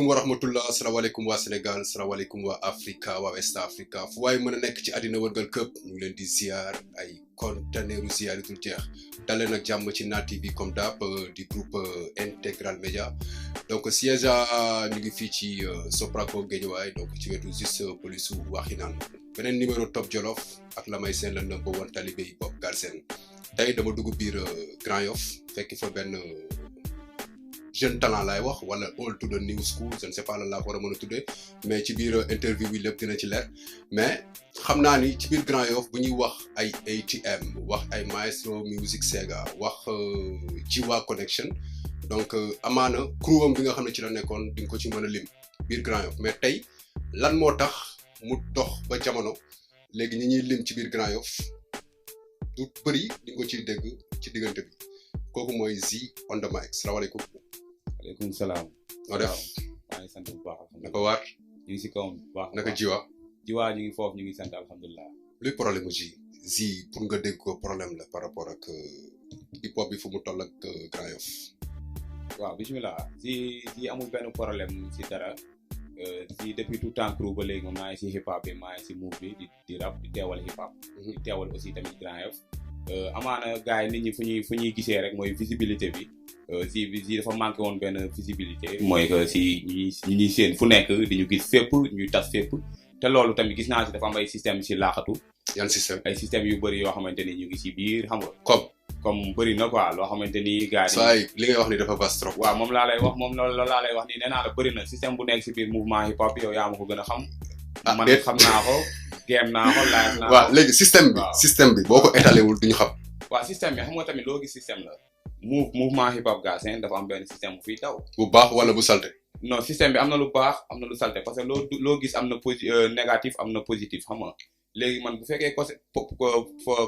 wa rahmatullah asalaamaaleykum waa Sénégal asalaamaaleykum waa Africa waa West Africa fu waaye mën a nekk ci àddina wërgal këpp ñu ngi leen di ziar ay conteneeru ziar yu dul jeex dalee nag jàmm ci Na TV comme d'hab di groupe Intégral Média donc siège ñu ngi fii ci Sopraco Guédiawaye donc ci wetu juste police Waxinaan beneen numéro Top Jolof ak la may seen la number one talibé yi Bob Galsen tey dama dugg biir Grand Yoff fekk fa benn jeune talent laay wax wala old to the new school je ne sais pas lan laa ko war a mën a tuddee mais ci biir interview bi lépp dina ci leer mais xam naa ni ci biir Grand Yoff bu ñuy wax ay ATM wax ay Maestro Music Sega wax Jiwa Connection donc amaana crewam bi nga xam ne ci la nekkoon di nga ko ci mën a lim biir Grand Yoff mais tey lan moo tax mu dox ba jamono léegi ñi ñuy lim ci biir Grand Yoff du bëri di nga ko ciy dégg ci diggante bi kooku mooy Zi on the mic salaamaaleykum. waaleykum salaam. noo def maa ngi sant bu baax. naka waar. ñu ngi si kawam bu baax. naka Jiwa. Jiwa ñu ngi foofu ñu ngi sant alhamdulilah. luy problème mu Zi pour nga dégg ko problème la par rapport ak hip hop bi fu mu toll ak Grand Yoff. waaw bisimilah Zi amul benn problème si dara Zi depuis tout temps crew ba léegi moom maa ngi si hip hop bi maa ngi si move bi di rap di teewal hip hop. di teewal aussi tamit Grand Yoff. amaana gars yi nit ñi fu ñuy gisee rek mooy visibilité bi Zi dafa manqué woon benn visibilité mooy que si ñi seen fu nekk di ñu gis fépp ñuy tas fépp te loolu tamit gis naa si dafa am ay système si laaxatu. yan système ay système yu bëri yoo xamante ni ñu ngi si biir xam nga. comme bëri na quoi loo xamante ni gars yi. saa yi li ngay wax ni dafa bas trop. waaw moom laa lay wax moom loolu laa lay wax nii nee naa la bëri na système bu nekk si biir mouvement hip hop yow yaa ma ko gën a xam. man xam naa ko game naa ko live naa ko. waaw léegi système bi boo ko étalé wul duñu xam. waaw système bi xam nga tamit loo gis système la mouvement hip hop Galsen dafa am benn système bu fiy daw. bu baax wala bu salte. non système bi am na lu baax am na lu salte parce que loo gis am na négatif am na positif xam nga léegi man bu fekkee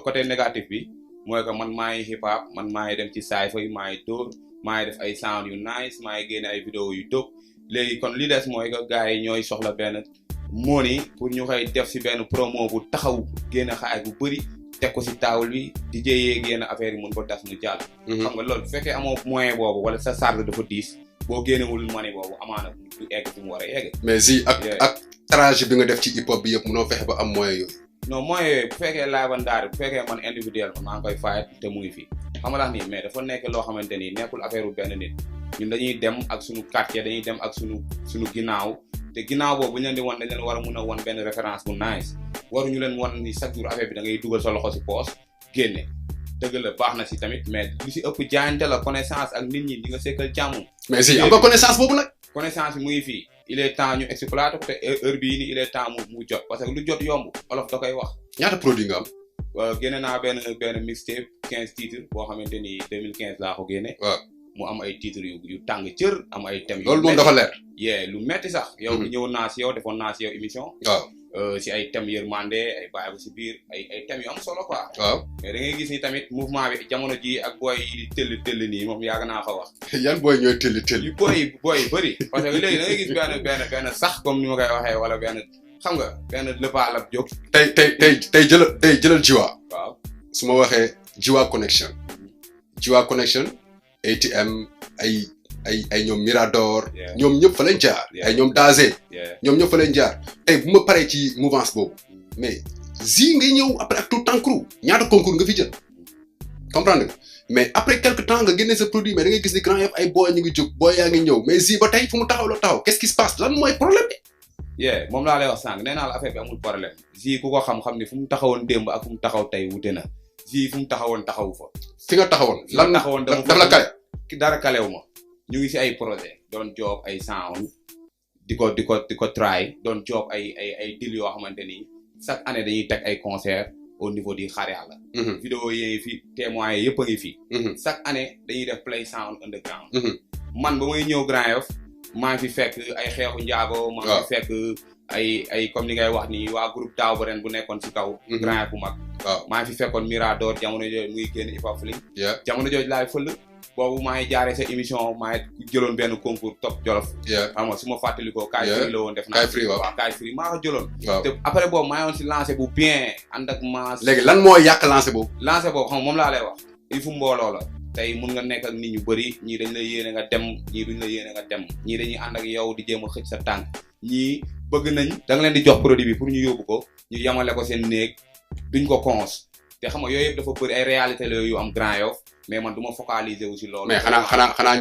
côté négatif bi mooy que man maa ngi hip hop man maa ngi dem ci cypher yi maa ngi dóor maa ngi def ay sound yu nice maa ngi génne ay vidéo yu dope léegi kon li des mooy que gars yi ñooy soxla benn money pour ñu koy def si benn promo bu taxaw génne xaalis bu bëri. teg ko si taawul bi di jëyee génn affaire yi mun ko tas mu jàll. xam nga loolu bu fekkee amoo moyen boobu wala sa charge dafa diis boo génnewul money boobu amaana du egg fu mu war a egg. mais Zi ak trajet bi nga def ci hip hop bi yëpp munoo fexe ba am moyen yooyu. non moyen yooyu bu fekkee laabandaari bu fekkee man individuel maa ngi koy fayat te mu ngi fi xam nga nii mais dafa nekk loo xamante ni nekkul affaire bu benn nit ñun dañuy dem ak suñu quartier dañuy dem ak suñu ginnaaw te ginnaaw boobu bu ñu leen di wan dañ leen war a mun a wan benn référence bu nice waruñu leen wan ni chaque jour affaire bi da ngay dugal sa loxo si poos génne dëgg la baax na si tamit mais lu si ëpp jaayante la connaissance ak nit ñi di nga sekkal jàmm. mais si am nga connaissance boobu nag. connaissance bi mu ngi fii il est temps ñu exploiter ko te heure bii nii il est temps mu jot parce que lu jot yomb olof da koy wax. ñaata produit nga am. génne naa benn mixtape 15 titres boo xamante ni 2015 laa ko génne. waaw mu am ay titres yu tàng cër am ay thèmes. loolu moom dafa leer. lu metti sax. yow ñëwoon naa si yow defoon naa si yow émission. waaw. si ay thèmes yërmande ay bàyyi ko si biir ay thèmes yu am solo quoi. waaw mais da ngay gis ni tamit mouvement bi jamono ji ak booy yi tëll nii moom yàgg naa ko wax. yan booy ñooy tëll. yu booy bëri parce que léegi da ngay gis benn sax comme ni ma koy waxee wala benn xam nga benn lëppaalab jóg. tey jëlal Jiwa. waaw su ma waxee Jiwa Connection ATM ay ñoom Mirador. ñoom ñëpp fa leen jaar. ay ñoom Dazé. ñoom ñëpp fa leen jaar tey bu ma paree ci mouvance boobu mais Zi ngay ñëw après ak tout temps crew ñaata concours nga fi jël comprendre nga mais après quelque temps nga génne sa produit mais da ngay gis ni Grand Yoff ay booy ñu ngi jóg booy yaa ngi ñëw mais Zi ba tey fu mu taxaw la taxaw qu'est-ce qui se passe lan mooy problème bi. moom laa lay wax sànq nee naa la affaire bi amul problème Zi ku ko xam ni fu mu taxawoon démb ak fu mu taxaw tey wute na Zi fu mu taxawoon taxawu fa. fi nga taxawoon lan daf la kale. dara kalewu ma ñu ngi si ay projet doon job ay sound di ko try doon job ay deal yoo xamante ni chaque année dañuy teg ay concert au niveau di xaar yàlla. vidéo yi fi témoins yi yëpp a ngi fi. chaque année dañuy def play sound underground. man ba may ñëw Grand Yoff maa ngi fi fekk ay xeexu njaago. maa ngi fi fekk ay comme ni ngay wax ni waa groupe Taaw ba ren bu nekkoon si kaw. Grand Yoff bu mag. maa ngi fi fekkoon Mirador jamono jooju muy génn hip hop fling. jamono jooju laay fël. boobu maa ngi jaaree sa émission maa ngi jëloon benn concours Top Jolof. xam nga su ma fàttalikoo. Kaay Free la woon def naa. Kaay Free maa ko jëloon. te après boobu maa ngi woon si lancé bu bien ànd ak maas. léegi lan moo yàq lancé boobu. lancé boobu xam nga moom laa lay wax. il faut mbooloo la tey mun nga nekk ak nit ñu bëri ñii dañ la yéene nga dem ñii duñ la yéene nga dem ñii dañuy ànd ak yow di jéem a xëcc sa tànk ñii bëgg nañ da nga leen di jox produit bi pour ñu yóbbu ko ñu yamale ko seen néeg duñ ko cons te xam nga yooyu yëpp dafa bëri ay réalité la yu am Grand Yoff mais man du ma focaliser aussi loolu. mais xanaa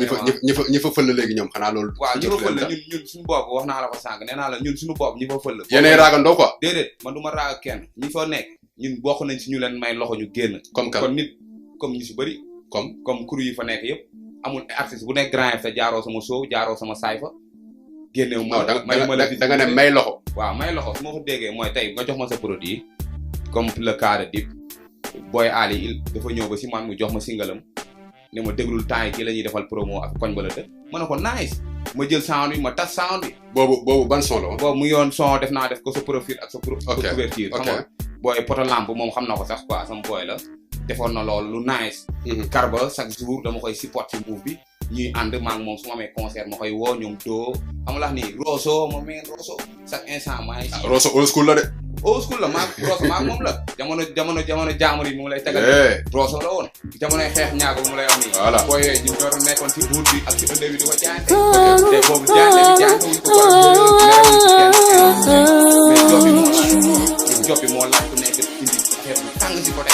ñi fa fël léegi ñoom xanaa loolu. waaw ñi fa fël ñun suñu bopp wax naa la ko sànq nee naa la ñun suñu bopp ñi fa fël. yéenay raagandoo quoi. déedéet man du ma raaga kenn ñi fa nekk ñun bokk nañ si ñu leen may loxo ñu génn. comme kan kon nit comme ñu si bëri. comme crew yi fa nekk yëpp amul artiste bu nekk Grand Yoff te jaaroo sama show jaaroo sama sayfa génneewu ma da nga ne may loxo. waaw may loxo su ma ko déggee mooy tey nga jox ma sa produit comme le cas de Dip Boy Ali dafa ñëw ba si man mu jox ma singalam ne ma déglul temps yi ci la ñuy defal promo ak koñ ba la dëkk ma ne ko nice ma jël sound bi ma tas sound bi. boobu ban son la woon. boobu mu yoon son def ko sa profil ak sa couverture. xam nga booy poto lampe moom xam na ko sax quoi sama booy la defoon na loolu lu nice. Karba chaque jour dama koy support ci move bi ñuy ànd maa ngi moom su ma amee concert ma koy woo ñoom doo xam nga ni Rosso ma meen Rosso chaque instant maa ngi. Rosso old school la de. old school la Rosso maa moom la jamono jaamur yi mu lay tegal. Rosso la woon jamonoy xeex ñaago mu lay wax nii. voilà booy yooyu ñu doon nekkoon ci buut bi ak ci ëndee bi di ko jaante. te boobu jaante wuñ ko mais job bi moo laaj ku nekk indi affaire bi tàng si côté.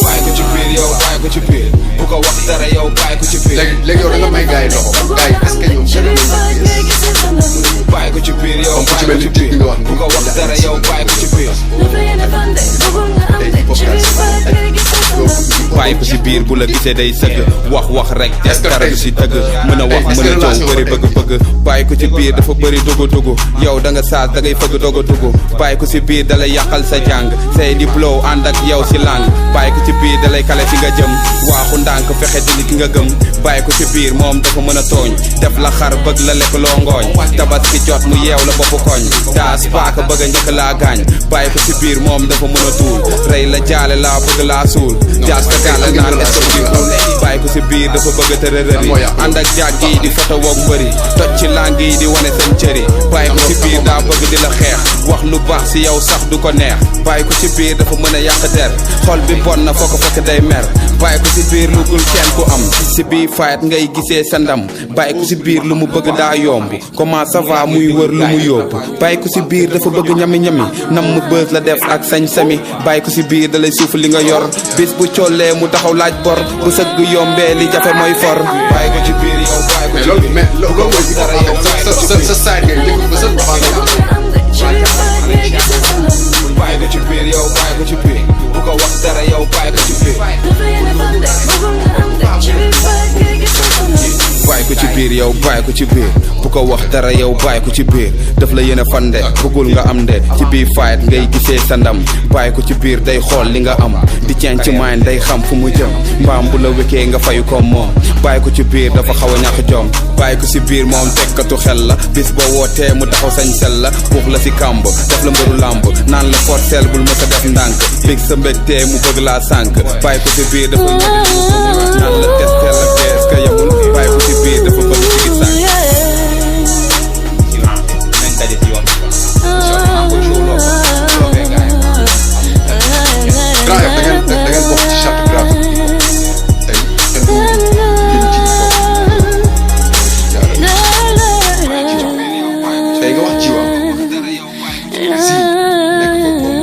bàyyi ko ci biir yow bàyyi ko ci biir bu ko wax dara yow bàyyi ko ci biir. léegi yow da nga may gars yi loxo gars yi est-ce que ñoom bàyyi ko ci biir yow bàyyi ko ci biir bu ko wax dara yow bàyyi ko ci biir. bàyyi ko ci biir bu la gisee day sëgg wax rek te dara du si dëgg mën a wax mën a coow bëri bëgg bàyyi ko ci biir dafa bëri dogo yow da nga saas da ngay fëgg dogo bàyyi ko ci biir dalay yàqal sa jàng say di blow ànd ak yow si lang bàyyi ko ci biir dalay kale fi nga jëm waaxu ndànk fexe dindi ki nga gëm bàyyi ko ci biir moom dafa mën a tooñ def la xar bëgg la lekk loo ngooñ tabaski jot mu yeew la bopp koñ daas paaka bëgg a njëkk laa gaañ bàyyi ko ci biir moom dafa mën a tuul rey la jaale laa bëgg laa suul jaas ka gaal naan est-ce que bàyyi ko ci biir dafa bëgg a tërërëri ànd ak jaag yi di photo woog bëri toj ci lang yi di wane seen cëri bàyyi ko ci biir daa bëgg di la xeex wax lu baax si yow sax du ko neex bàyyi ko ci biir dafa mën a yàq der xol bi bon na foo ko fekk day mer bàyyi ko ci biir lu gul kenn ku am si biir fight ngay gisee sa ndam bàyyi ko ci biir lu mu bëgg daa yomb comment ça va muy wër lu mu yóbbu bàyyi ko ci biir dafa bëgg ñami nam mu bës la def ak sañ-sami bàyyi ko ci biir dalay suuf li nga yor bis bu collee mu taxaw laaj bor bu sëgg yombee li jafe mooy for bàyyi ko ci biir yow bàyyi ko ci biir mais loolu mooy dara yow sa saay ngay dégg ba sa bàyyi ko ci biir yow bàyyi ko ci biir bu ko wax dara yow bàyyi ko ci biir bàyyi ko ci biir yow bàyyi ko ci biir bu ko wax dara yow bàyyi ko ci biir daf la yéene fande bëggul nga am de ci biir fight ngay gisee sa ndam bàyyi ko ci biir day xool li nga am di ceen ci mind day xam fu mu jëm mbaam bu la wékkee nga fayu ko moom bàyyi ko ci biir dafa xaw a ñàkk jom bàyyi ko ci biir moom tekkatu xel la bis boo wootee mu taxaw sañ sel la buux la si kàmb daf la mbëru làmb naan la forcel bul mësa def ndànk big sa mbégtee mu bëgg laa sànk bàyyi ko ci biir dafa naan la testel la bees ka yamul bàyyi ko ci biir dafa bëgg ci gis sànk nañ daje ci yoon Grand Yoff da ngeen bokk ci charte graphique bi tey kenn du tey nga wax jiwa si nekk fa comme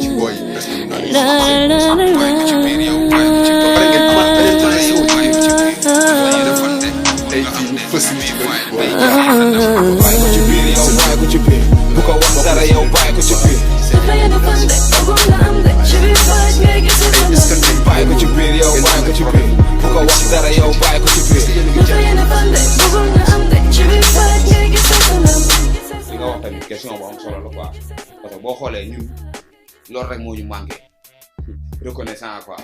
ci booy presque mun naa leen pare ngeen amaat beneen tradition tey jii ñu fës ci bëri booy bàyyi ko ci biir yow bàyyi ko ci biir bu ko wax dara yow bàyyi ko ci biir bàyyi ko ci biir yow bàyyi ko ci biir bu ko wax dara yow bàyyi ko ci biir li nga wax tamit question bu am solo la quoi parce que boo xoolee ñun loolu rek moo ñu manqué reconnaissant quoi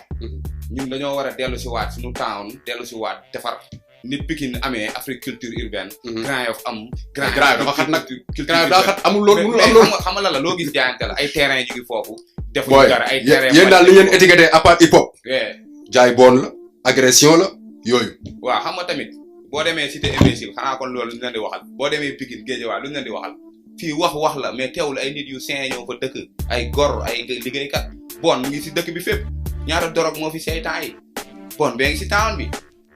ñun dañoo war a dellu si waat suñu town dellu si waat defar nit Pikine amee Afrique culture urbaine. Grand Yoff am. Grand Yoff dafa xat nag. Grand Yoff daa xat amul loolu mënul am loolu. xam nga la loo gis jaayante la ay terrain yu ngi foofu. defuñu dara ay terrain yéen daal li ngeen étiqueté à part hip hop. jaay bon la agression la yooyu. waaw xam nga tamit boo demee cité imbécile xanaa kon loolu lu ñu leen di waxal boo demee Pikine Guédiawaye lu ñu leen di waxal fii wax la mais teewul ay nit yu sain ñoo fa dëkk ay gor ay liggéeykat bon mu ngi si dëkk bi fépp ñaata dorog moo fi seytaan yi bon bee ngi si town bi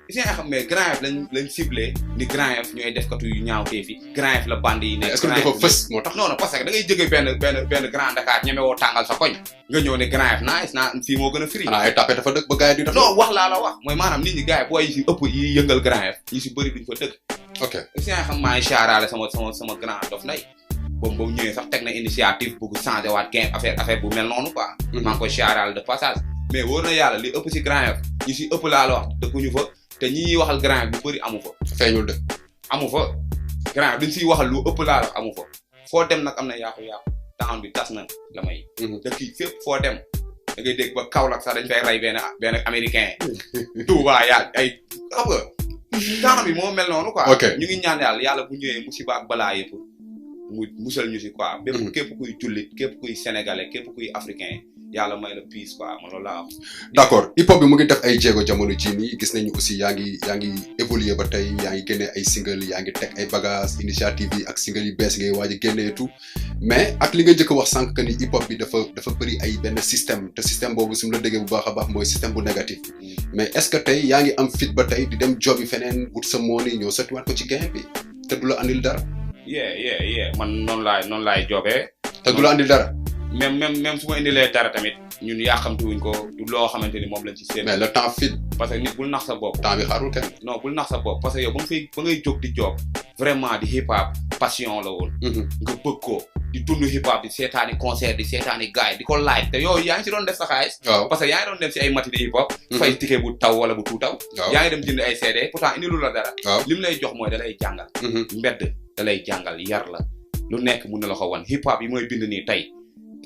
is nga xam mais Grand Yoff lañ ciblé ni Grand Yoff ñooy defkatu yu ñaaw tee fi Grand Yoff la bande yi nekk. est-ce que dafa fës moo tax. non parce que da ngay jógee benn Grand Dakar ñeme woo tàngal sa koñ nga ñëw ne Grand Yoff nice naa fii moo gën a free. ay tapé dafa dëkk ba gars yi di def. non wax laa la wax mooy maanaam nit ñi gars yi booy yi si ëpp yi yëngal Grand Yoff yi si bëri duñ fa dëkk. ok is nga xam maa ngi chaaraale sama Grand Dof Nday boobu ba mu ñëwee sax teg na initiative bëgg changé waat game affaire bu mel noonu quoi. maa ngi koy chaaraale de passage mais wóor na yàlla li ëpp si Grand Yoff ñi si ëpp laa la wax dëkkuñu fa te ñi waxal Grand Yoff bu bëri amu fa. feeñul de. amu fa Grand Yoff duñ siy waxal lu ëpp laa la amu fa foo dem nag am na yàqu-yàqu town bi tas na la may. dëkk yi fépp foo dem da ngay dégg ba Kaolack sax dañ fay rey benn américain. Touba yaa ay xam nga town bi moo mel noonu quoi. ok ñu ngi ñaan yàlla bu ñëwee musiba ak balaa yëpp mu musal ñu si quoi. bépp képp kuy jullit képp kuy sénégalais képp kuy africain. yàlla may la peace quoi man loolu laa wax. d'accord hip hop bi mu ngi def ay jéego jamono jii nii gis nañu aussi yaa ngi évoluer ba tey yaa ngi génne ay single yaa ngi teg ay bagages initiative yi ak single yu bees ngay waaj a génne tout mais ak li nga njëkk a wax sànq que ni hip hop bi dafa bëri ay benn système te système boobu su ma la déggee bu baax a baax mooy système bu négatif mais est-ce que tey yaa ngi am fit ba tey di dem job yi feneen wut sa mooni ñoo sottiwaat ko ci game bi te du la andil dara. yeah man noonu laay jobee. te du la andil dara. même su ma indilee dara tamit ñun yàqamtuwuñ ko du loo xamante ni moom lañ ci seen. mais le temps file. parce que nit bul nax sa bopp. temps bi xaarul kenn. non bul nax sa bopp parce que yow ba ngay jóg di job vraiment di hip hop passion la woon. nga bëgg ko di dund hip hop di seetaani concert di seetaani gars yi di ko laaj te yow yaa ngi si doon def sa xaalis. waaw parce que yaa ngi doon dem si ay matinée hip hop. fay ticket bu taw wala bu tuutaw. waaw yaa ngi dem jënd ay CD pourtant indilu la dara. waaw li mu lay jox mooy da lay jàngal. mbedd da lay jàngal yar la lu nekk mun na la ko wan hip hop yi mooy bind nii tey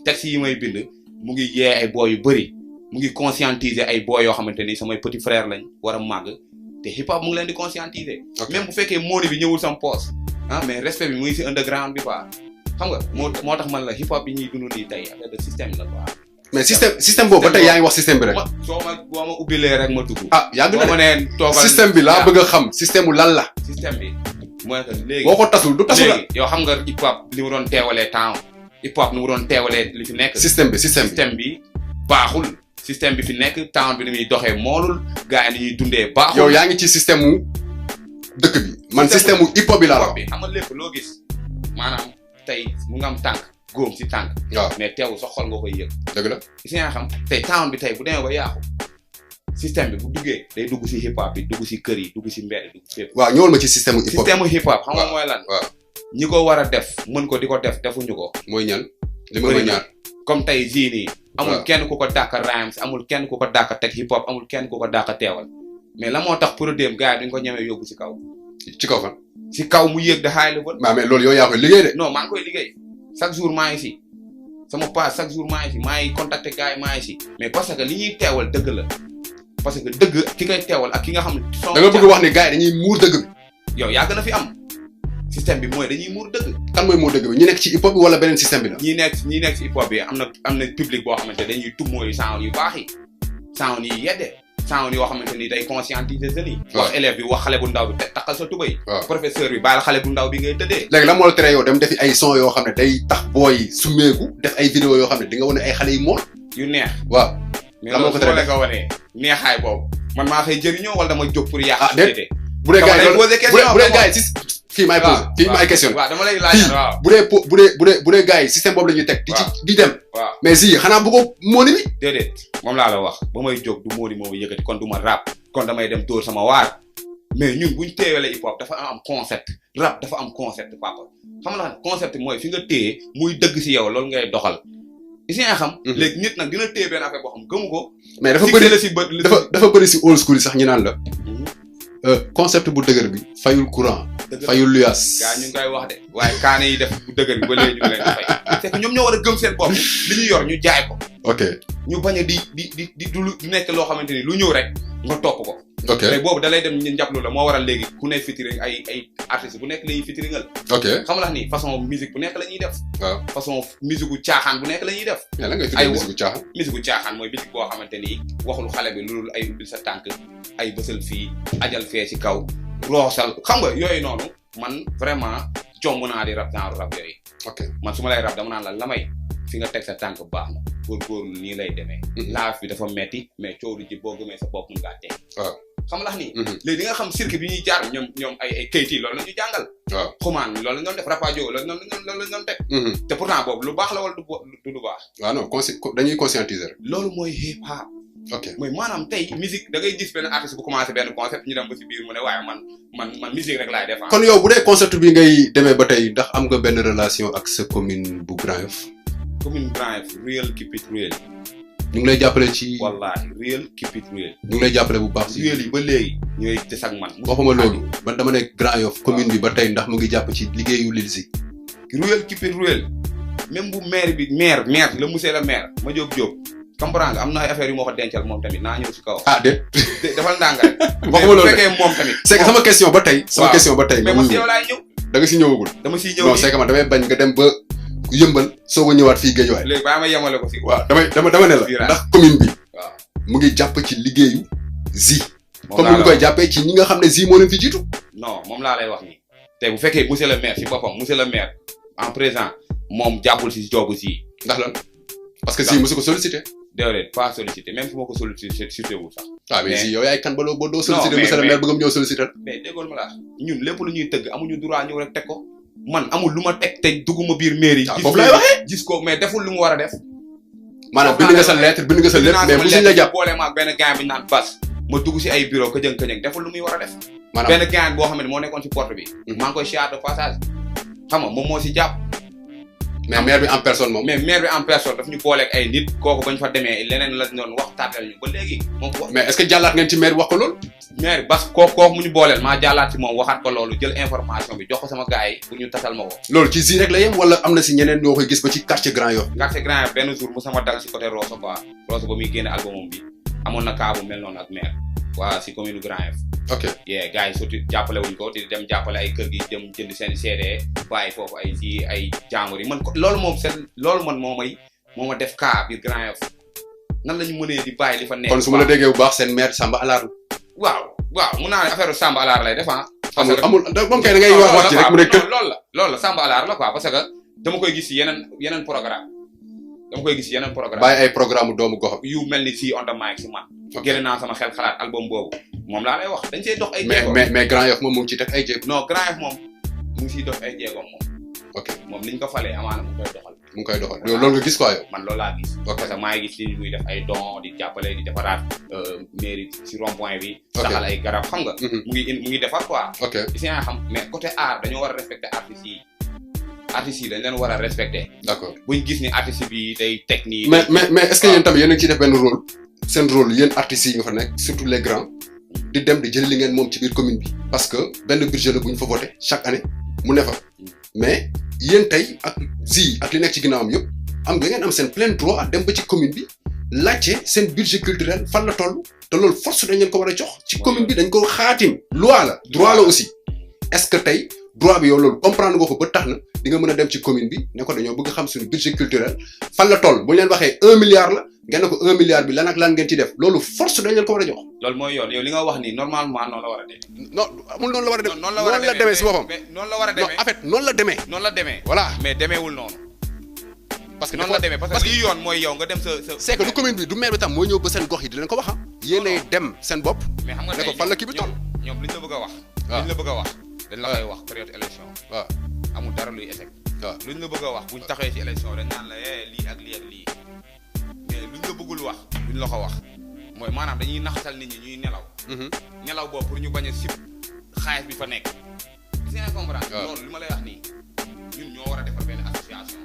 texte yi may bind mu ngi yee ay boy yu bëri mu ngi conscientiser ay boy yoo xamante ni samay petit frère lañ war a màgg te hip hop mu ngi leen di conscientiser. même bu fekkee mooni bi ñëwul sam poos mais respect bi mu ngi si underground bi quoi xam nga moo tax man la hip hop bi ñuy dund nii tey affaire de système la quoi. mais système boobu ba tey yaa ngi wax système bi rek. boo ma ubbilee rek ma dugg. yàgg na boo ma nee toogal système bi laa bëgg a xam système mu lan la. système bi mooy que léegi boo ko tasul du tasul la léegi yow xam nga hip hop li mu doon teewalee temps hip hop nu mu doon teewalee li fi nekk. système bi baaxul système bi fi nekk temps bi ni muy doxee moolul gars yi ni ñuy dundee baaxul. yow yaa ngi ci système mu dëkk bi. man système mu hip hop bi laa la wax. xam nga lépp loo gis maanaam tey mu nga am tànk góom si tànk. waaw mais teewul sa xol nga koy yëg. dëgg la gis nga xam tey temps bi tey bu demee ba yaaxu système bi bu duggee day dugg si hip hop bi dugg si kër yi dugg si mbedd dugg fépp. waaw ñëwal ma ci système mu hip hop. système mu hip hop xam nga mooy lan. waaw ñi ko war a def mën ko di ko def defuñu ko. mooy ñan li ma ñaar. comme tey jii nii. amul kenn ku ko dàq rhymes amul kenn ku ko dàq teg hip hop amul kenn ku ko dàq teewal mais la moo tax pour dem gars yi duñ ko ñemee yóbbu si kaw. ci kaw fan. si kaw mu yéeg de high level. mais loolu yow yaa koy liggéey de. non maa ngi koy liggéey chaque jour maa ngi si sama page chaque jour maa ngi si maa ngi contacter gars yi maa ngi si mais parce que li ñuy teewal dëgg la parce que dëgg ki ngay teewal ak ki nga xam ne. da nga bëgg wax ni gars yi dañuy muur dëgg bi. yow yaa gën a fi am système bi mooy dañuy muur dëgg. kan mooy muur dëgg bi ñi nekk ci hip hop bi wala beneen système bi la. ñi nekk ci hip hop bi am na public boo xamante dañuy tummooyu sound yu baax yi sound yi yedde sound yoo xamante ni day conscientiser jeunes yi. wax élève bi wax xale bu ndaw bi te taxal sa tubay. professeur bi bàyyil xale bu ndaw bi ngay tëddee. léegi lan moo la tere yow dem defi ay son yoo xam ne day tax booy summeeku def ay vidéo yoo xam ne di nga wane ay xale yu mool. yu neex. waaw. mais loolu su ma la ko wanee neexaay boobu man maa xëy jëriñoo wala dama jóg pour yàq. déet bu dee gars yi si fii maay posé fii maay question. waaw dama lay laaj waaw bu dee gars yi système boobu la ñuy teg. di dem. waaw mais si xanaa bu ko mooni bi. déedéet moom laa la wax ba may jóg du mooni moo yëkkati kon du ma rap kon damay dem dóor sama waar mais ñun buñ téyewalee hip hop dafa am concept rap dafa am concept papa xam nga concept mooy fi nga téye muy dëgg si yow loolu ngay doxal. si nga xam. léegi nit nag dina téye benn affaire boo xam gëmu ko. mais dafa bëri si old school yi sax ñu naan la. concept bu dëgër bi fayul courant. fayul luyaas. gaa ñu ngi koy wax de waaye kaane yi def bu dëgër bi ba léegi ñu ngi leen di fay. c'est que ñoom ñoo war a gëm seen bopp li ñu yor ñu jaay ko. ok ñu bañ a di du nekk loo xamante ni lu ñëw rek nga topp ko. ok mais boobu da lay dem ñu njablu la moo waral léegi ku ne featuring ay artistes bu nekk la ñuy featuringal. ok xam nga ni façon musique bu nekk la ñuy def. waaw façon musique gu caaxaan bu nekk la ñuy def. mais la ngay tuddee musique gu caaxaan. musique gu caaxaan mooy musique boo xamante ni waxul xale bi loolu ay ubbil sa tànk ay bësal fii ajal fee ci kaw roosal xam nga yooyu noonu man vraiment jomb naa di rap genre rap yooyu. ok man su ma lay rap dama naan la lamay fi nga teg sa tànk baax na góorgóorlu nii lay demee. laaf bi dafa metti mais coow lu ji boo gëmee sa bopp mun ngaa teg. waaw xam nga ni. léegi di nga xam circuit bi ñuy jaar ñoom ay kayit yi loolu la ñu jàngal. waaw xumaan loolu la ñu doon def rapajo loolu la ñu doon teg. te pourtant boobu lu baax la wala du lu baax. waaw non dañuy conscientiser. loolu mooy hip hop. ok mooy maanaam tey musique da ngay gis benn artiste bu commencé benn concept ñu dem ba si biir mu ne waaye man musique rek laay def. kon yow bu dee concept bi ngay demee ba tey ndax am nga benn relation ak sa commune bu Grand Yoff. commune Grand Yoff real keep it real. ñu ngi lay jàppale ci. wallaahi real keep it real. ñu ngi lay jàppale bu baax ci. real yi ba léegi. ñooy des ak man. waxuma loolu man dama ne Grand Yoff commune bi ba tey ndax mu ngi jàpp ci liggéeyu Lil Zik. real keep it real même bu maire bi maire le monsieur le maire ma Diop comprendre nga am na ay affaire yu moo ko dencal moom tamit naa ñëw si kaw. ah déet. defal ndànk rek. waxuma loolu bu fekkee moom tamit. c'est que sama question ba tey. sama question ba tey. mais man si yow laay ñëw. da nga si ñëwagul. dama siy ñëw non c'est que man damay bañ nga dem ba yëmbal soog a ñëwaat fii Guédiawaye. léegi baa ma yemale ko si. waaw dama ne la ndax commune bi. waaw mu ngi jàpp ci liggéeyu Zi. comme ni ñu koy jàppee ci ñi nga xam ne Zi moo leen fi jiitu. non moom laa lay wax nii. tey bu fekkee monsieur le maire si boppam monsieur le maire en présent moom jàppul si joobu Zi. ndax lan parce que Zi mosu ko sollicité. déedéet pas sollicité même su ma ko sollicité wul sax. ah mais si yow yaay kan ba doo sollicité monsieur le maire bëggam ñëw sollicité. mais déggoon ma la ñun lépp lu ñuy tëgg amuñu droit ñëw rek teg ko man amul lu ma teg te dugguma biir mairie. foofu lay waxee gis ko mais deful lu mu war a def. maanaam bind nga sa lettre mais musuñ la jàpp. boole ma ak benn gars bi naan bas ma dugg si ay bureau këjëng deful lu muy war a def. maanaam benn gars boo xam ne moo nekkoon si porte bi. maa ngi koy siyaar de passage xam nga moom moo si jàpp. mais maire bi en personne moom. mais maire bi en personne daf ñu booleeg ay nit kooku bañ fa demee leneen la doon wax tàggal ñu ba léegi moom wax. mais est-ce que jàllaat ngeen ci maire wax ko loolu. maire bas kooku mu ñu booleel maa jàllaat ci moom waxaat ko loolu jël information bi jox ko sama gars yi pour ñu tasal ma ko. loolu ci Zi rek la yem wala am na si ñeneen ñoo koy gis ba ci quartier Grand Yoff. quartier Grand Yoff benn jour mu sama dal si côté Rosso quoi Rosso ba muy génne albumam bi amoon na cas bu mel noonu ak maire waa si commune Grand Yoff. ok gars yi surtout jàppale wuñ ko di dem jàppale ay kër gi dem jënd seen CD bàyyi foofu ay si ay jàmbur yi man ko loolu moom seen loolu man moo ma def cas biir Grand Yoff nan la ñu mënee di bàyyi li fa nekk. kon su ma la déggee bu baax seen maire Samba Alaar. waaw mun naa ne affaire Samba Alaar lay def ah. amul moom kay da ngay wax ci rek mu ne kër. loolu la Samba Alaar la quoi parce que dama koy gis si yeneen programme bàyyi ay programme doomu goxam. yu mel ni si on the mic si man. génne naa sama xel xalaat album boobu moom laa lay wax dañ see dox ay jéego mais Grand Yoff moom mu ngi ci teg ay jéego. non Grand Yoff moom mu ngi siy dox ay jéego moom. ok moom niñ ko falee amaana mu ngi koy doxal. loolu nga gis quoi yow. man loolu laa gis. parce que maa ngi gis li muy def ay don di jàppale di defaraat mairie si rond point bi. saxal ay garab xam nga. mu ngi defar quoi. ok si nga xam mais côté art dañoo war a respecter artistes yi dañ leen war a respecter. d'accord buñ gis ni artiste bi day teg nii. mais est-ce que yéen tamit yéen a ngi ciy def benn rôle. seen rôle yéen artistes yi nga fa nekk surtout les grands di dem di jël li ngeen moom ci biir commune bi parce que benn budget la bu ñu fa voté chaque année mu ne fa mais yéen tey ak Zi ak li nekk ci ginnaawam yëpp am nga ngeen am seen plein droit dem ba ci commune bi laajte seen budget culturel fan la toll te loolu force dañ leen ko war a jox ci commune bi dañ ko xaatim loi la droit la aussi est-ce que tey droit bi yow loolu comprendre nga ko ba tax na di nga mën a dem ci commune bi ne ko dañoo bëgg xam suñu budget culturel fan la toll bu ñu leen waxee 1 milliard la ngeen ne ko 1 milliard bi lan ak lan ngeen ci def loolu force dañ leen ko war a jox. loolu mooy yoon yow li nga wax nii normalement noonu la war a demee. non amul noonu la war a demee. noonu la war a demee demee si boppam. noonu la war a demee non en fait noonu la demee. noonu la demee. voilà mais demeewul noonu. parce que noonu la demee parce que lii yoon mooy yow nga dem sa. c'est que du commune bi du maire bi tam mooy ñëw ba seen gox yi di leen ko wax ah. yéenay dem seen bopp. mais xam nga ne ko fan la kii bi toll. ñoom liñ la bëgg a wax. waaw liñ la bëgg a wax. dañ la koy wax période élection. waaw amul dara luy échec. waaw luñ la bëgg a wax buñ taxee ci élection dañ naan la lii ak lii ak lii mais luñ la bëggul wax duñ la ko wax mooy maanaam dañuy naxasal nit ñi ñuy nelaw. nelaw boobu pour ñu bañ a sib xaalis bi fa nekk. gis nga comprendre. loolu li ma lay wax nii ñun ñoo war a defar benn association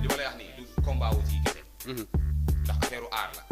li ma lay wax nii du combat wu ci kese. ndax affaire u aar la.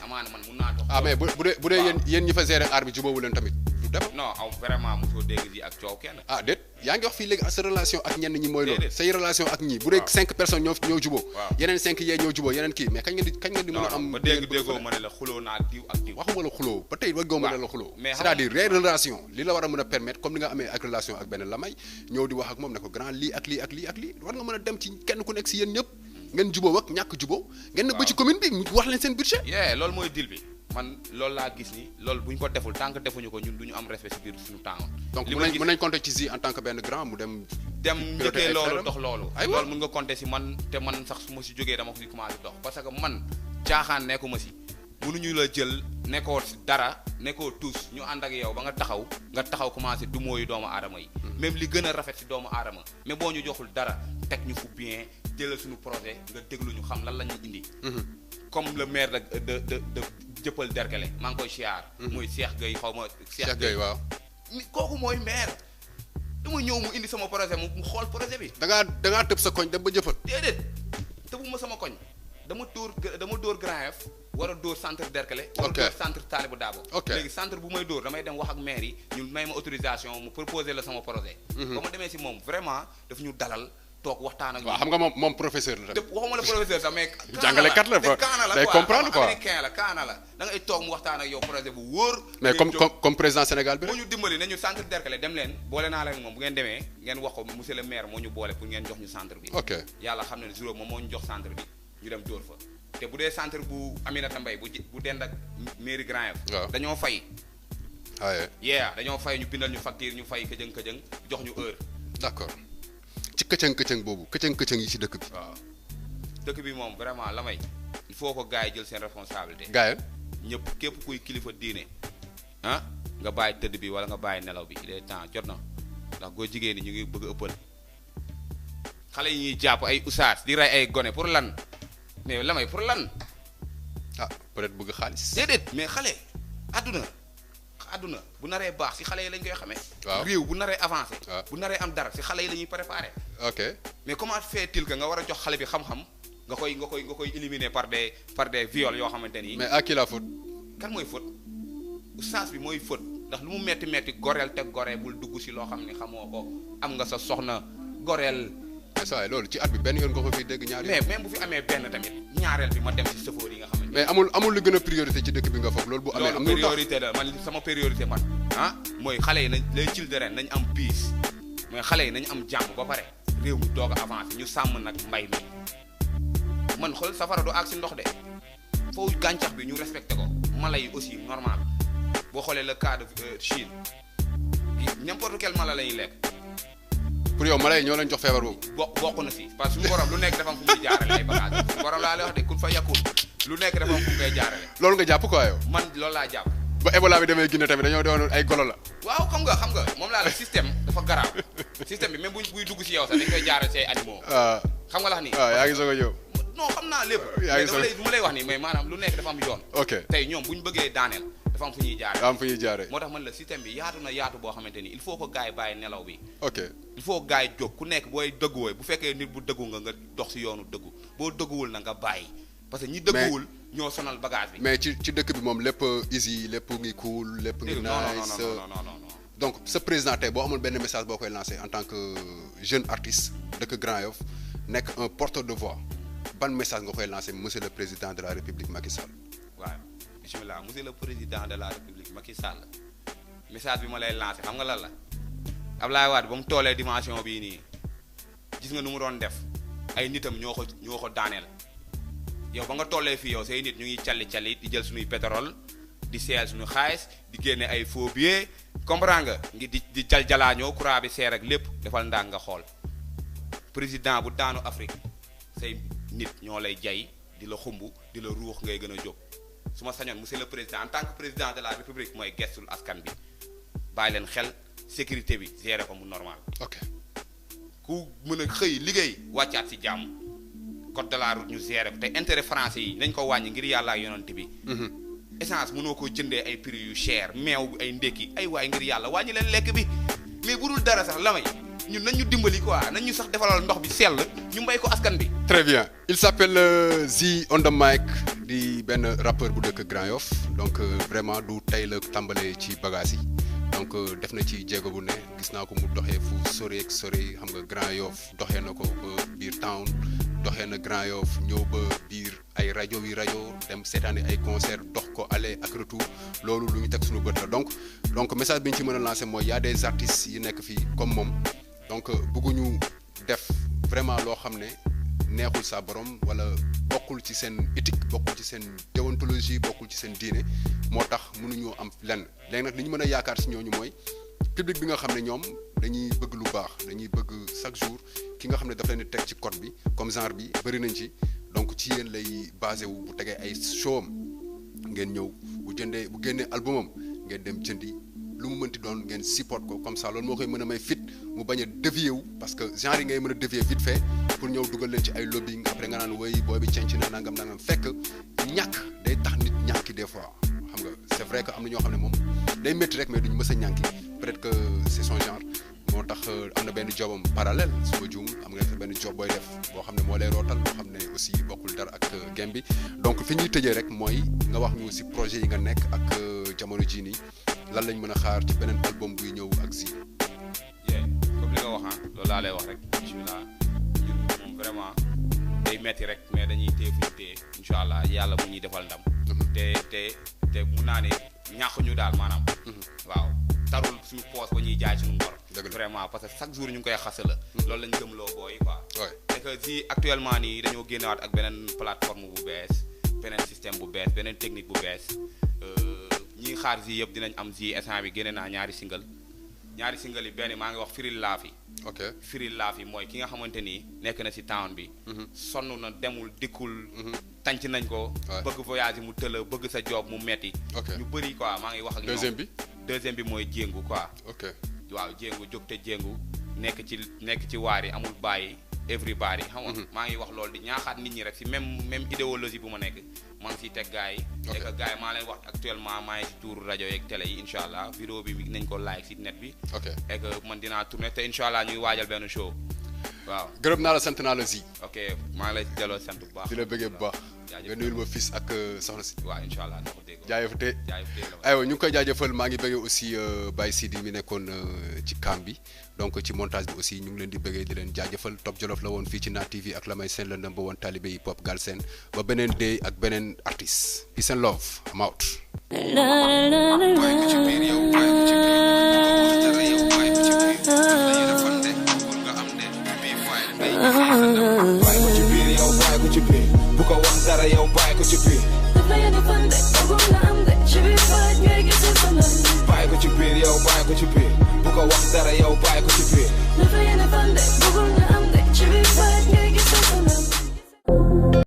amaana man mun naa dox. mais bu dee yéen ñi fa gérer aar bi jubóowu leen tamit du dem. non vraiment mosoo dégg ji ak coow kenn. déet yaa ngi wax fii léegi sa relation ak ñenn ñi mooy loolu. say relation ak ñii bu dee 5 personnes ñoo jubóo. yeneen 5 yee ñoo jubóo yeneen kii mais kañ nga di mën a am. ba déggoo ma ne la xuloo naa diw ak diw. waxuma la xuloo ba tey déggoo ma ne la xuloo. c'est-à-dire les relations li la war a mën a permettre comme ni nga amee ak relation ak benn lamay ñëw di wax ak moom ne ko grand lii ak lii ak lii ak lii war nga mën a dem ci kenn ku nekk si yéen ñëpp ngeen jubóo ak ñàkk jubóo ngeen ne ba ci commune bi wax leen seen budget. loolu mooy deal bi man loolu laa gis ni loolu bu ñu ko deful tant que defuñu ko ñun du ñu am respect si biir suñu town. donc mën nañ compter ci Zi en tant que benn grand mu dem njëkkee loolu dox loolu. loolu mën nga compter si man te man sax su ma si jógee dama ko si commencé dox parce que man caaxaan nekkuma si mënuñu la jël nekkoo si dara nekkoo tous ñu ànd ak yow ba nga taxaw commencé du mooyu doomu aadama yi. même li gën a rafet si doomu aadama mais boo ñu joxul dara teg ñu fu bien jëlal suñu projet nga déglu ñu xam lan la ñuy indi. comme le maire de Jëppal Derklé maa ngi koy siyaar. muy Cheikh Gueye xaw ma. Cheikh Gueye waaw. kooku mooy maire dama ñëw mu indi sama projet mu xool projet bi. da ngaa tëb sa koñ dem ba Jëppal. déedéet tëbuma sama koñ dama dóor Grand Yoff war a dóor centre Derklé. ok war a dóor centre Talibou Dabo. ok léegi centre bu may dóor damay dem wax ak maire yi ñu may ma autorisation mu proposer la sama projet. ba ma demee si moom vraiment daf ñu dalal. toog waxtaan ak waaw xam nga moom professeur la tamit. waxuma la professeur sax mais. jàngalekat la day comprendre quoi américain la kaana la da ngay toog mu waxtaan ak yow projet bu wóor. mais comme président Sénégal bi rek. moo ñu dimbali nañu centre Derklé dem leen boole naa leen moom bu ngeen demee ngeen wax ko monsieur le maire moo ñu boole pour ngeen jox ñu centre bi. ok yàlla xam na ne juróom moom moo ñu jox centre bi ñu dem dóor fa te bu dee centre bu Aminata Mbaye bu dend ak mairie Grand Yoff. waaw dañoo fay. waaye. dañoo fay ñu bindal ñu facture ñu fay këjëng jox ñu heure. d'accord. ci këcëng boobu këcëng yi ci dëkk bi. waaw dëkk bi moom vraiment la may il faut que gars yi jël seen responsabilité. gars yi ñëpp képp kuy kilifa diine nga bàyyi tëdd bi wala nga bàyyi nelaw bi il est temps jot na ndax góor jigéen ñi ñu ngi bëgg a ëppal xale yi ñuy jàpp ay usaas di rey ay gone pour lan mais la may pour lan. peut-être bëgg xaalis. déedéet mais xale àdduna bu naree baax si xale yi lañ koy xamee. waaw réew bu naree avancé. waaw bu naree am dara si xale yi la ñuy préparé. ok mais comment fait-il que nga war a jox xale bi xam-xam nga koy éliminer par des viols yoo xamante ni. mais à qui la faute. kan mooy faute oustaz bi mooy faute ndax lu mu metti goreel te goree bul dugg si loo xam ne xamoo ko am nga sa soxna goreel. mais saa loolu ci at bi benn yoon nga ko fiy dégg ñaari. mais même bu fi amee benn tamit ñaareel bi ma dem si sëfoor yi nga xamante mais amul lu gën a priorité ci dëkk bi nga foog loolu bu amee. am na priorité la man sama priorité man mooy xale yi nañ les children nañ am peace mooy xale yi nañ am jàmm ba pare réew mi doog a avancé ñu sàmm nag mbay mi man xool safara du àgg si ndox de foofu gàncax bi ñu respecté ko mala yi aussi normal boo xoolee le cas de Chine n'importe quel mala la ñuy lekk. pour yow mala yi ñoo leen jox feebar boobu. bokk na si parce que suñu borom lu nekk dafa am fu muy jaarale ay bagages suñu borom laa lay wax de kun fa yàkkul lu nekk dafa am fu ngay jaarale. loolu nga jàpp quoi yow. man loolu laa jàpp. ba Ebola bi demee Guinée tamit dañoo doon ay golo la. waaw xam nga moom laa la système dafa garaaw système bi même buy dugg si yow sax dañ koy jaarale say animaux. xam nga la ni. yaa ngi soog a ñëw. non xam naa lépp. yaa ngi soog du ma lay wax ni mais maanaam lu nekk dafa am yoon. ok tey ñoom bu ñu bëggee daaneel dafa am fu ñuy jaaree. am fu ñuy jaaree. moo tax man la système bi yaatu na yaatu boo xamante ni il faut que gars yi bàyyi nelaw bi. ok il faut que gars yi jóg ku nekk booy dëgguwee bu fekkee nit bu dëggu nga dox si yoonu dëggu boo dëgguwul na nga bàyyi parce que ñi dëgguwul ñoo sonal bagage bi. mais ci dëkk bi moom lépp easy lépp ngi cool lépp ngi nice. non. donc sa président tey boo amul benn message boo koy lancé en tant que jeune artiste dëkk Grand Yoff nekk un porteur de voix ban message nga koy lancé monsieur le président de la république Macky Sall. waaw bismillah monsieur le président de la république Macky Sall message bi ma lay lancé xam nga lan la Ablaye Wade ba mu toolee dimension bii nii gis nga nu mu doon def ay nitam ñoo ko daaneel yow ba nga tollee fii yow say nit ñu ngi calli di jël suñuy pétrole di seel suñu xaalis di génne ay faux billets comprends nga ngi di jalaañoo courant bi seer ak lépp defal ndànk nga xool président bu daanu Afrique say nit ñoo lay jay di la xumb di la ruux ngay gën a jóg su ma sañoon monsieur le président en tant que président de la république mooy gestul askan bi bàyyi leen xel sécurité bi gérer ko mu normal. ok ku mën a xëy liggéey wàccaat si jàmm code de la route ñu gérer ko te intérêt français yi nañ ko wàññi ngir yàlla ak yonent bi. essence mënoo ko jëndee ay prix yu cher meew ay ndékki ay waay ngir yàlla wàññi leen lekk bi mais bu dul dara sax la may ñun nañ ñu dimbali quoi nañ ñu sax defalal ndox bi sell ñu mbay ko askan bi. très bien il s'appelle Zi on the mic di benn rappeur bu dëkk Grand Yoff donc vraiment du tey la tàmbalee ci bagages yi donc def na ci jéego bu ne gis naa ko mu doxee fu sori ak sori xam nga Grand Yoff doxee na ko ba biir town doxee na Grand Yoff ñëw ba biir ay rajo dem seetaani ay concert dox ko aller ak retour loolu lu ñu teg suñu bët la donc message bi ñu ci mën a lancer mooy y a des artistes yi nekk fii comme moom donc bëgguñu def vraiment loo xam ne neexul sa borom wala bokkul ci seen éthique bokkul ci seen déontologie bokkul ci seen diine moo tax mënuñoo am lenn léegi nag li ñu mën a yaakaar si ñooñu mooy public bi nga xam ne ñoom dañuy bëgg lu baax dañuy bëgg chaque jour ki nga xam ne daf leen di teg ci code bi comme genre bi bëri nañ ci donc ci yéen lay basé wu bu tegee ay showam ngeen ñëw bu génnee albumam ngeen dem jëndi lu mu mënti doon ngeen support ko comme ça loolu moo koy mën a may fit mu bañ a dévier wu parce que genre yi ngay mën a dévier vite fait pour ñëw dugal leen ci ay lobbying après nga naan woy booy bi cenc na nangam fekk ñàkk day tax nit ñànki des fois xam nga c'est vrai que am na ñoo xam ne moom day métti rek mais duñu mës a ñànki peut-être que c'est son genre moo tax am na benn jobam parallèle su ma juum am nga benn job booy def boo xam ne moo lay rootal boo xam ne aussi bokkul dara ak game bi donc fi ñuy tëjee rek mooy nga wax ñu aussi projet yi nga nekk ak jamono jii nii lan lañ mën a xaar ci beneen album buy ñëw ak Zee. comme li nga wax loolu laa lay wax rek bismillah ñun moom vraiment day metti rek mais dañuy téye fu ñu téye incha allah yàlla mu ñuy defal ndam. te mun naa ne ñàkk ñu daal maanaam. waaw tarul suñu poos ba ñuy jaay suñu ngor. vraiment parce que chaque jour ñu ngi koy xase la. loolu lañ gëmloo booy quoi. c'est que Zee actuellement nii dañoo génnewaat ak beneen plateforme bu bees beneen système bu bees beneen technique bu bees. ñi xaar Zee yëpp dinañ am Zee instant bi génne naa ñaari single yi benn maa ngi wax Firil Laafi. ok Firil Laafi mooy ki nga xamante ni nekk na ci town bi. sonn na demul dikkul. tànc nañ ko. bëgg voyage mu tëla bëgg sa job mu metti ñu bëri quoi maa ngi wax ak ñoom. deuxième bi mooy jéngu quoi. ok waaw jéngu jóg te jéngu nekk ci waar yi amul bàyyi everybody xam nga maa ngi wax loolu di ñaaxaat nit ñi rek ci même idéologie bu ma nekk maa ngi ciy teg gars yi et que gars yi maa leen wax actuellement maa ngi ci tour rajo yeeg télé yi incha allah vidéo bi nañ ko like ci net bi et que man dinaa tourner te incha allah ñu ngi waajal benn show waaw gërëm naa la sant naa la Zee. ok maa ngi lay delloo sant bu baax di la bëggee bu baax nga nuyul ma fils ak soxna si waaw incha allah na ko dégg jaajëfate aywa ñu ngi koy jaajëfal maa ngi bëggee aussi Baye Sidi mi nekkoon ci cam bi donc ci montage bi aussi ñu ngi leen di bëggee di leen jaajëfal Top Jolof la woon fii ci Nat TV ak Lamay Sène la number one talibé hip hop Galsen ba beneen day ak beneen artiste peace and love I'm out bu ko wax dara yow bàyyi ko ci biir dafa yéene fan de bëggul nga am de ci biir faaj ngay gisee fanal bàyyi ko ci biir yow bàyyi ko ci biir bu ko wax dara yow bàyyi ko ci biir dafa yéene fan de bëggul